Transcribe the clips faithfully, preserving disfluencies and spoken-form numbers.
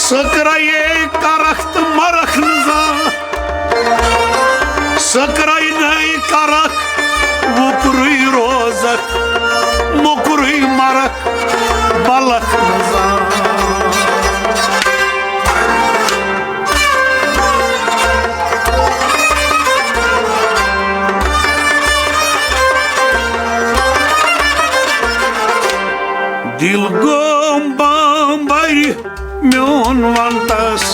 ژٕ کرے کرکھ تہٕ مرکھ نہٕ زانٛہہ۔ ژٕ کرے نَے کرکھ، وُپرُے روزکھ، موٚکرُے مرکھ، بلکھ نہٕ زانٛہہ۔ دِل گوم بامبر میون ونتس،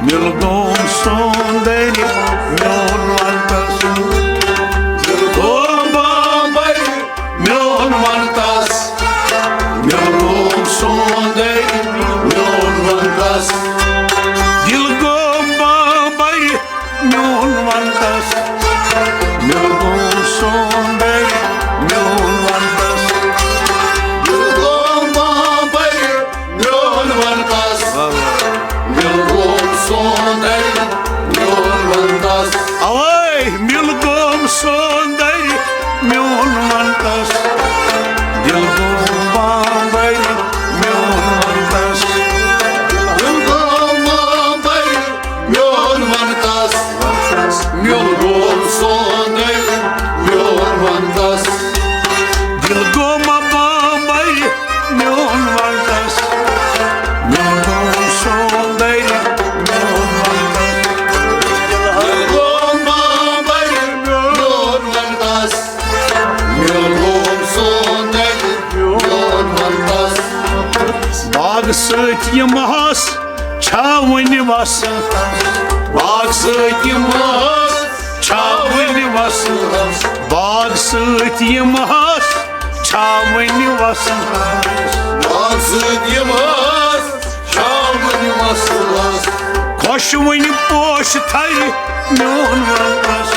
دِل گوم سوندر میون ونتس۔ دِل گوم بامبر میون ونتس، دِل گوم سوندر میون ونتس۔ دِل گوم بامبر میون ونتس، دِل گوم سوندر میون ونتس۔ دِل گوم بامبر میون ونتس، دِل گوم سوندر میون ونتس۔ اوے مِل گوم سوندر میون ونتس، دِل گوم بامبر میون ونتس۔ دِل گوم بامبر میون ونتس، مِل گوم سوندر میون ونتس۔ دِل گوم بامبر میون ونتس، دِل گوم سوندر میون ونتس۔ دِل گوم بامبر میون ونتس، دِل گوم سوندر میون ونتس۔ باغ سۭتۍ یِم ہس چھا وُنہِ وس، باغ سۭتۍ یِم ہس چھا وُنہِ وس، باغ سۭتۍ یِم ہس چھا وُنہِ وس، باغ سۭتۍ یِم ہس چھا وُنہِ وس۔ خۄشوٕنۍ پوش تھرِ میون ونتس،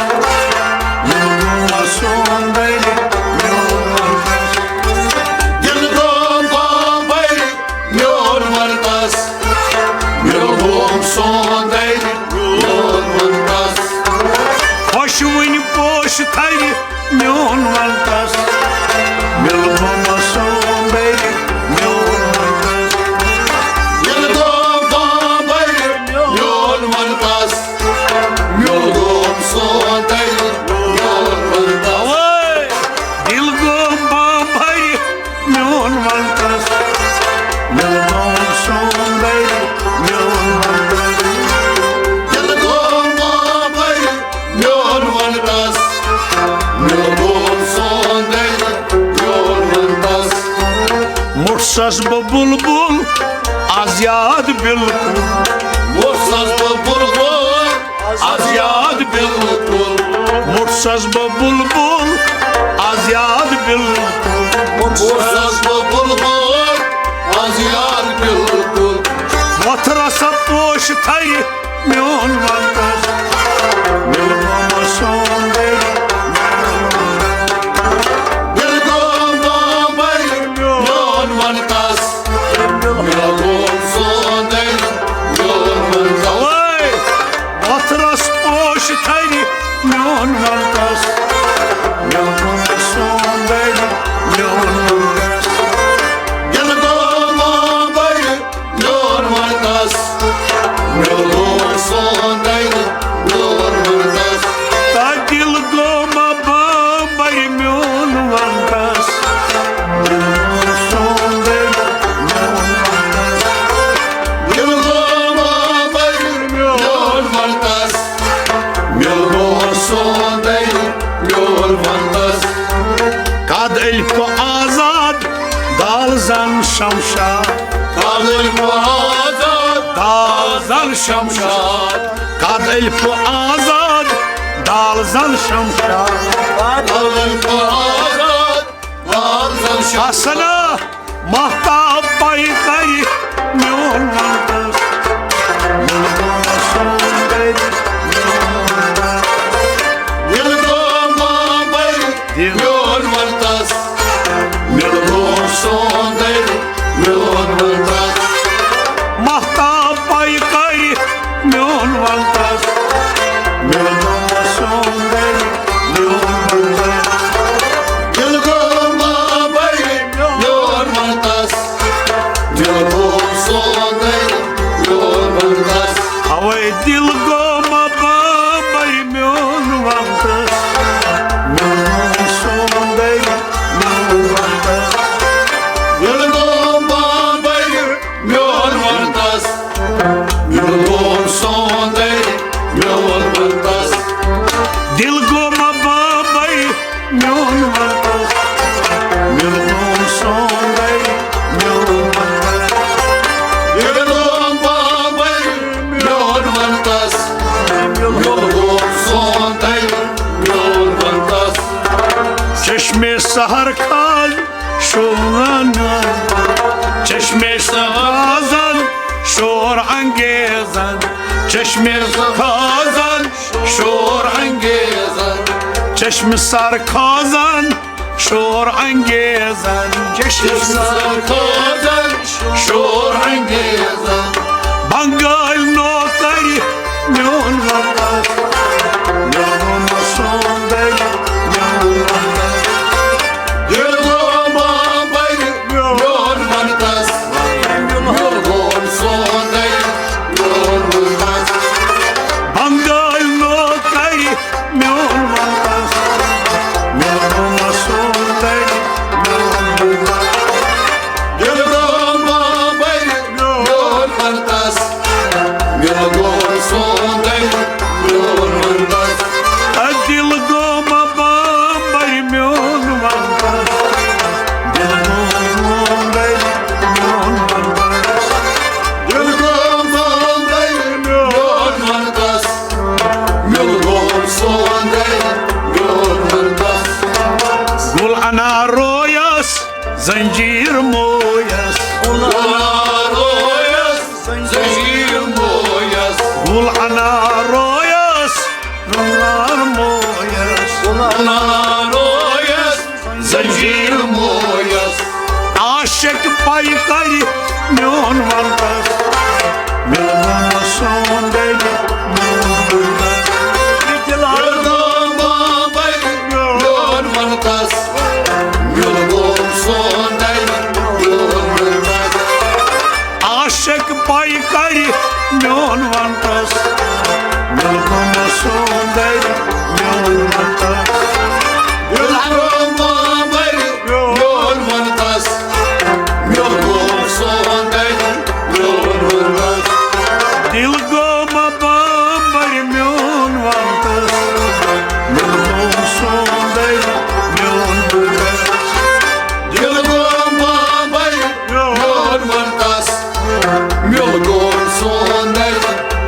میون سوندر میون ونتس۔ دِل گوم بامبر میون ونتس، دِل گوم سوندر میون ونتس۔ خۄشوٕنۍ پوش تھرِ میون ونتس، دِل گوم سوندر میون ونتس۔ دِل گوم بامبر میون ونتس، دِل گوم سوندر میون ونتس۔ اوے، دِل گوم بامبر میون ونتس، دِل گوم سوندر میون ونتس۔ دِل گوم بامبر میون ونتس، دِل گوم سوندر میون ونتس۔ مُٹھ سس بہٕ بُلبُل از یاد بالکل۔ مُٹھ سس بہٕ بُلبُل از یاد بالکل۔ مُٹھ سس بہٕ بُلبُل از یاد بالکل۔ مُٹھ سس بہٕ بُلبُل از یاد بالکل۔ وۄتھ رسا پوش تھرِ میون ونتس، دِل گوم سوندر میون ونتس۔ دِل گوم بامبر میون ونتس، دِل گوم سوندر میون ونتس۔ اوے، وۄتھ رس پوش تھرِ میون ونتس، دِل گوم سوندر میون ونتس۔ دِل گوم بامبر میون ونتس، دِل گوم سوندر میون ونتس۔ تا دِل گوم بامبر میون ونتس، دِل گوم سوندر میون ونتس۔ دِل گوم بامبر میون ونتس، دِل گوم سوندر میون ونتس۔ کد الف آزاد دال زن شمشاد۔ کد الف آزاد دال زن شمشاد۔ کد الف آزاد دال زن شمشاد۔ کد الف آزاد دال زن شمشاد۔ حسنا مہتاب پیکرِ میون ونتس، دِل گوم سوندر میون ونتس۔ دِل گوم بامبر میون ونتس، دِل گوم سوندر میون ونتس۔ مہتاب پیکرِ میون ونتس، دِل گوم سوندر میون ونتس۔ دِل گوم بامبر میون ونتس، دِل گوم سوندر چشمِ سحر خاز شوانان، چشمِ سحر خازن شور انگیزن، چشمِ خازن شور انگیزن، چشمِ سحر خازن شور انگیزن، چشمِ سحر خازن شور انگیزن۔ بنگال نوکری میون وطن، میون سوندر، میون وطن۔ دل گوٚو بمبر میون وطن، میون سوندر، میون وطن۔ بنگال نوکری میون وطن، میون سوندر، میون وطن۔ دل گوٚو بمبر میون وطن، دل گوٚو سوندر میون وطن۔ دل گوٚو بمبر میون وطن، دل گوٚو سوندر میون وطن۔ دل گوٚو بمبر میون وطن، دل گوٚو سوندر میون وطن۔ گُل انار رویس زنجیر مویس، گُل انار رویس زنجیر مویس، گُل انار رویس، گُل انار مویس، گُل انار رویس زنجیر مویس۔ عاشق پائی کری میون وطن، میون سوندر، میون وطن۔ دل گوٚو بمبر میون وطن، دل گوٚو سوندر میون وطن۔ عاشق پائی کری میون وطن، دل گوٚو سوندر میون وطن۔ دل گوٚو بمبر میون وطن، دل گوٚو سوندر میون وطن۔ دل گوٚو بمبر میون وطن، دل گوٚو سوندر میون وطن۔ دل گوٚو بمبر میون وطن، دل گوٚو سوندر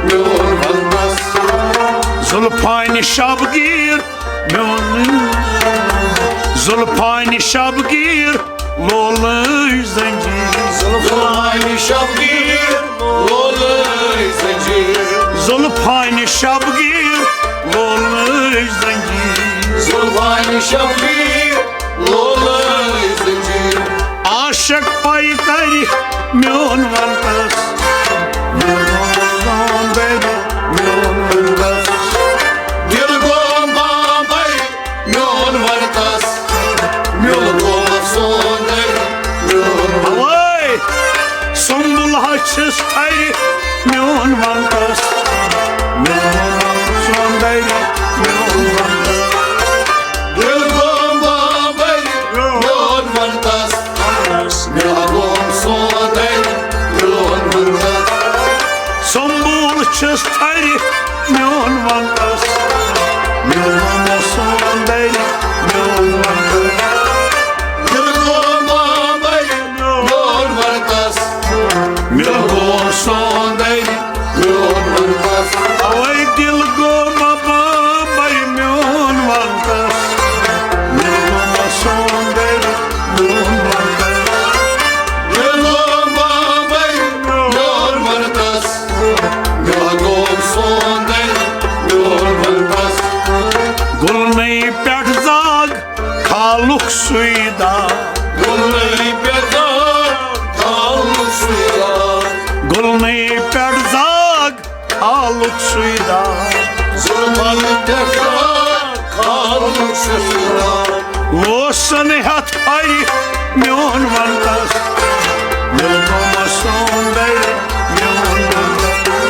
میون وطن۔ زلفانِ شبگیر میون، زلفانِ شبگیر لولٕے زنجیر، زلفانِ شبگیر لولٕے زنجیر، زلفانِ شبگیر لولٕے زنجیر، زلفانِ شبگیر لولٕے زنجیر۔ عاشق پائی کری میون وطن، میون وطن، میون وطن۔ دل گوٚو بمبر میون وطن، دل گوٚو سوندر میون وطن۔ اوے! سنبل ہا چھس تھرِ میون وطن، میون سوندر میون وطن۔ دل گوٚو بمبر میون وطن، دل گوٚو سوندر میون وطن۔ سنبل چھس تھرِ میون وطن، میون سوندر میون وطن۔ دل گوٚو بمبر میون وطن، دل گوٚو سوندر میون وطن۔ اوے دل گوٚو بمبر میون وطن، میون سوندر میون وطن۔ دل گوٚو بمبر میون وطن، دل گوٚو سوندر میون وطن۔ گُلنٕے پٮ۪ٹھ زاگ خالُک سُے داغ، گُلنٕے پٮ۪ٹھ زاگ خالُک سُے داغ، گُلنٕے پٮ۪ٹھ زاگ خالُک سُے داغ۔ زُلفَن پٮ۪ٹھ داغ خالُک سُے داغ۔ لوسن ہٮ۪تھ پھرِ میون وطن، میون سوندر میون وطن۔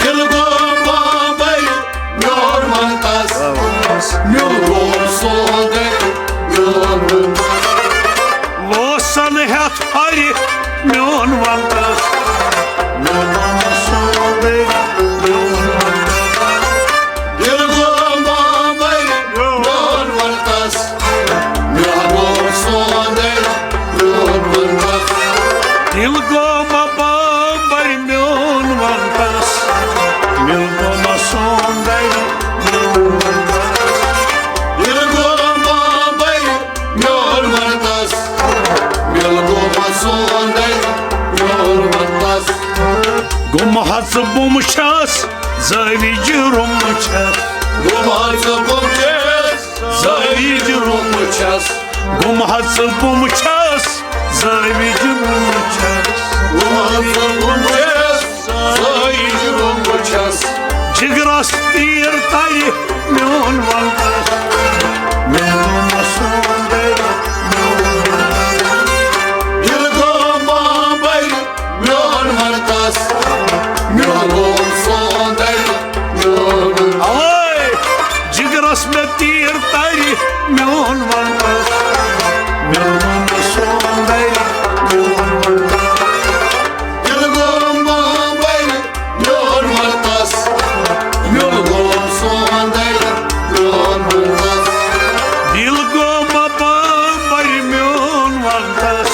دل گوٚو بمبر میون وطن، میون سوندر میون وطن۔ لوسن ہٮ۪تھ پھرِ میون وطن، میون سوندر میون وطن۔ دل گوٚو بمبر میون وطن، میون سوندر میون وطن۔ دل گوٚو بمبر میون وطن، میون سوندر میون وطن۔ دل گوٚو بمبر گُمہٕ ہژٕ بُمہٕ چھَس، زٲوِج رُمہٕ چھَس۔ گُمہٕ ہژٕ بُمہٕ چھَس، زٲوِج رُمہٕ چھَس۔ گُمہٕ ہژٕ بُمہٕ چھَس، زٲوِج رُمہٕ چھَس۔ گُمہٕ ہژٕ بُمہٕ چھَس، زٲوِج رُمہٕ چھَس۔ جِگرَس تیٖر تَرِ میون وَنٛدَس۔ میون سون دَرِ، میون وَنٛدَس۔ دِل گوٚو بامبَرِ میون وَنٛدَس۔ میون سون دَرِ، میون وَنٛدَس۔ اوے! جِگرَس مےٚ تیٖر تَرِ میون وَنٛدَس۔ میون سون دَرِ، میون وَنٛدَس۔ دِل گوٚو بامبَرِ میون وَنٛدَس۔ میون سون دَرِ، میون وَنٛدَس۔ دِل گوٚو بامبَرِ میون وَنٛدَس۔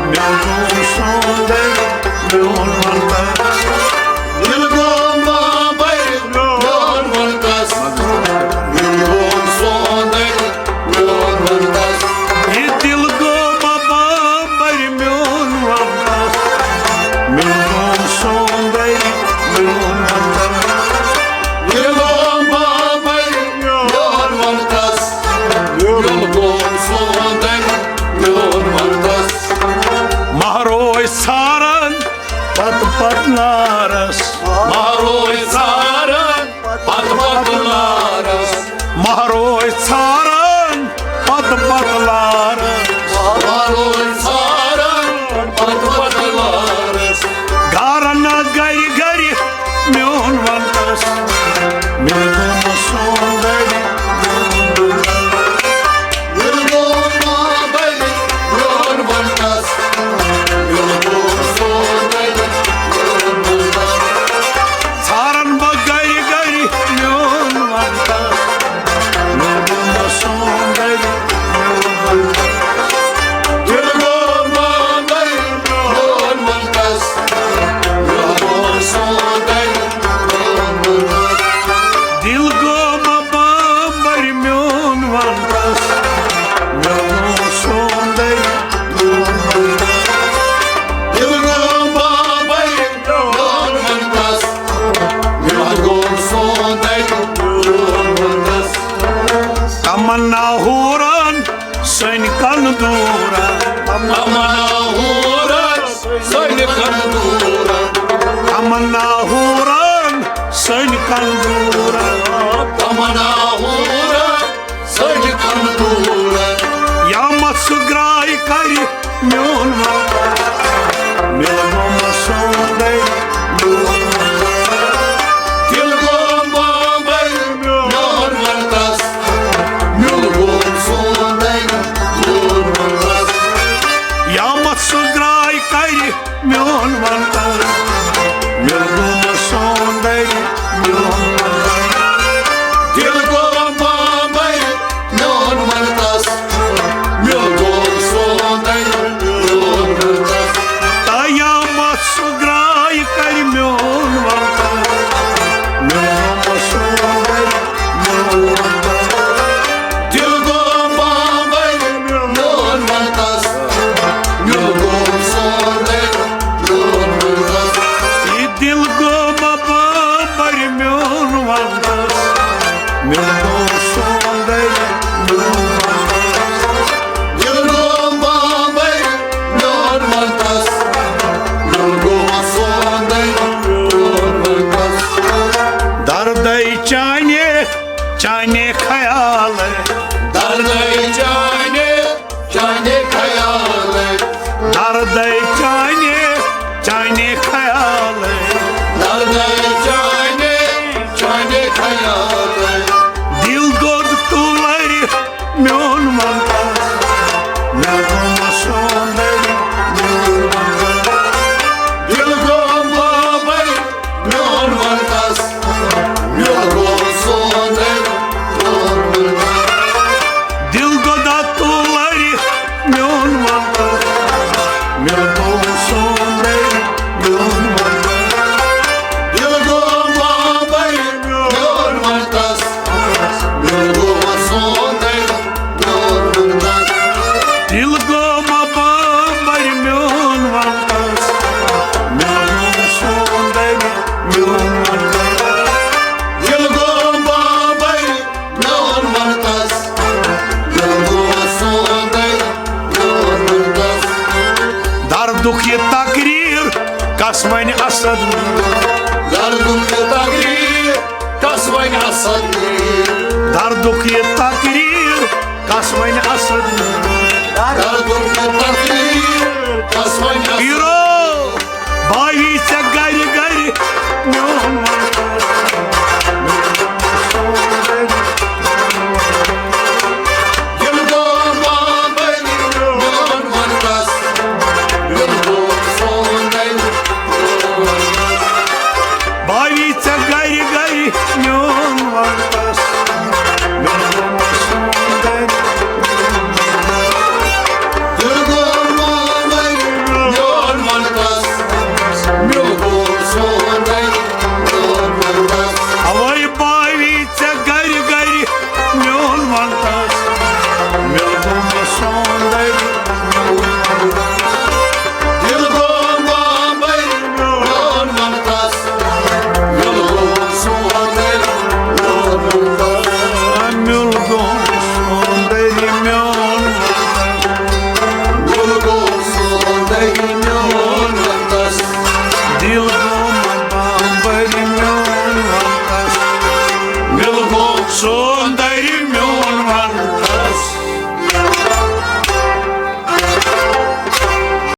میون سون دَرِ، میون وَنٛدَس۔ دِل گوٚو بامبَرِ میون وَنٛدَس۔ میون سون دَرِ، میون وَنٛدَس۔ یہِ دِل گوٚو بامبَرِ میون وَنٛدَس۔ میون سون دَرِ، میون وَنٛدَس۔ دِل گوٚو بامبَرِ میون وَنٛدَس۔ میون سون دَرِ، میون وَنٛدَس۔ مہروے ژھاران پتہٕ پتہٕ لارس۔ مہروے ژھاران پتہٕ پتہٕ لارس۔ مہروے ژھاران پتہٕ پتہٕ لارس۔ مہروے ژھاران پتہٕ پتہٕ لارس۔ گارنا گرِ گرِ میون وَنٛدَس۔ میون سون دَرِ، میون وَنٛدَس۔ دِل گوٚو بامبَرِ میون وَنٛدَس۔ میون سون دَرِ، میون وَنٛدَس۔ ژھاران بہٕ گرِ گرِ میون وَنٛدَس۔ میون سون دَرِ، میون وَنٛدَس۔ دِل گوٚو بامبَرِ میون وَنٛدَس۔ میون سون دَرِ، میون وَنٛدَس۔ دِل گوٚو بامبَرِ میون وَنٛدَس۔ میون سون دَرِ، میون وَنٛدَس۔ دِل گوٚو بامبَرِ میون وَنٛدَس۔ میون سون دَرِ، میون وَنٛدَس۔ تمنا ہوٗرن سٲنۍ کَن دوٗرن۔ تمنا ہوٗرن سٲنۍ کَن دوٗرن۔ تمنا ہوٗرن سٲنۍ کَن دوٗرن۔ تمنا ہوٗرن سٲنۍ کَن دوٗرن۔ یا مَتھ سُہ گرٛاے کَرِ میون وَنٛدَس۔ میون سون دَرِ، میون وَنٛدَس۔ دِل گوٚو بامبَرِ میون وَنٛدَس۔ میون سون دَرِ، میون وَنٛدَس۔ یا مَتھ سُہ گرٛاے کَرِ میون وَنٛدَس۔ میون سون دَرِ، میون وَنٛدَس۔ دِل گوٚو بامبَرِ میون وَنٛدَس۔ میون سون دَرِ، میون وَنٛدَس۔ تہٕ یا مَتھ سُہ گرٛاے کَرِ میون وَنٛدَس۔ میون سون دَرِ، میون وَنٛدَس۔ دِل گوٚو بامبَرِ میون وَنٛدَس۔ میون سون دَرِ، میون وَنٛدَس۔ یہِ دِل گوٚو بامبَرِ میون وَنٛدَس۔ میون سون دَرِ، میون وَنٛدَس۔ دِل گوٚو بامبَرِ میون وَنٛدَس۔ میون سون دَرِ، میون وَنٛدَس۔ دردے چانہِ، چانہِ خیالہٕ۔ دردے چانہِ، چانہِ خیالہٕ۔ دردے چانہِ، چانہِ خیالہٕ۔ دردے چانہِ، چانہِ خیالہٕ۔ دِل دود تُلرِ میون وَنٛدَس۔ میون سون دَرِ، میون وَنٛدَس۔ دِل گوٚو بامبَرِ میون وَنٛدَس۔ میون سون دَرِ، میون وَنٛدَس۔ دِل گوٚو تُلرِ میون وَنٛدَس۔ میون کس ونہِ اسد میٖر؟ دردُک یہِ تقریر کس ونہِ اسد میٖر؟ دردُک یہِ تقریر کس ونہِ اسد میٖر؟